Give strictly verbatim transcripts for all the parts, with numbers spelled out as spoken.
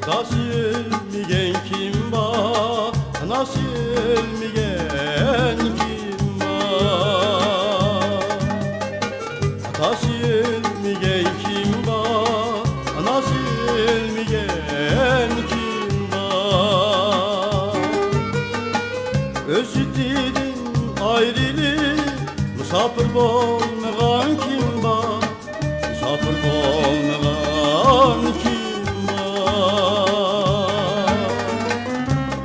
ئاتاسى ئۆلمىگەن كىم بار؟ ئاناسى ئۆلمىگەن كىم بار؟ ئاتاسى ئۆلمىگەن كىم بار؟ ئاناسى ئۆلمىگەن كىم بار؟ ئۆز يۇرتىدىن ئايرىلىپ، مۇساپىر بولمىغان كىم بار؟ مۇساپىر بولمىغان كىم بار؟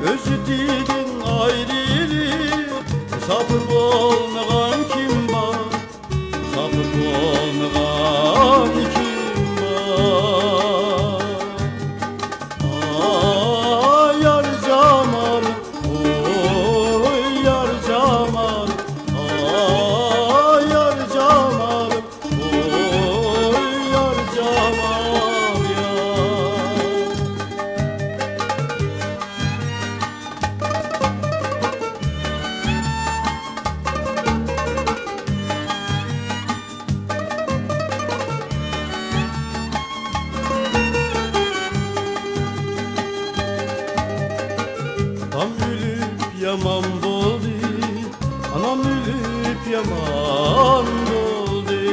ئۆز يۇرتىدىن ئايرىلىپ، مۇساپىر بولمىغان كىم بار؟ مۇساپىر بولمىغان كىم بار؟ ئاي يار جامالىم، ئوي يار جامالىم، ئاي يار جامالىم، ئوي يار جامال يار. ئاتام ئۆلۈپ يامان بولدى، ئانام ئۆلۈپ يامان بولدى.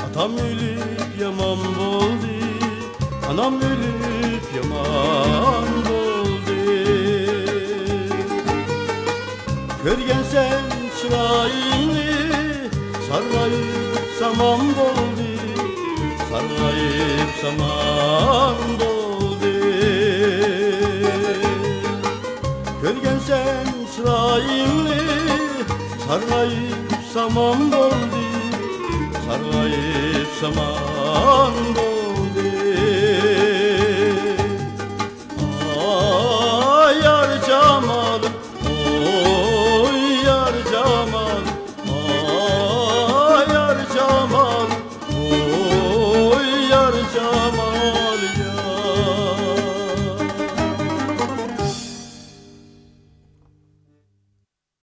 ئاتام ئۆلۈپ يامان بولدى، ئانام ئۆلۈپ يامان بولدى. كۆرگەنسەن چىرايىمنى، سارغايىپ سامان بولدى، سارغايىپ سامان بولدى. كۆرگەنسەن چىرايىمنى، سارغايىپ سامان بولدى، سارغايىپ سامان بولدى.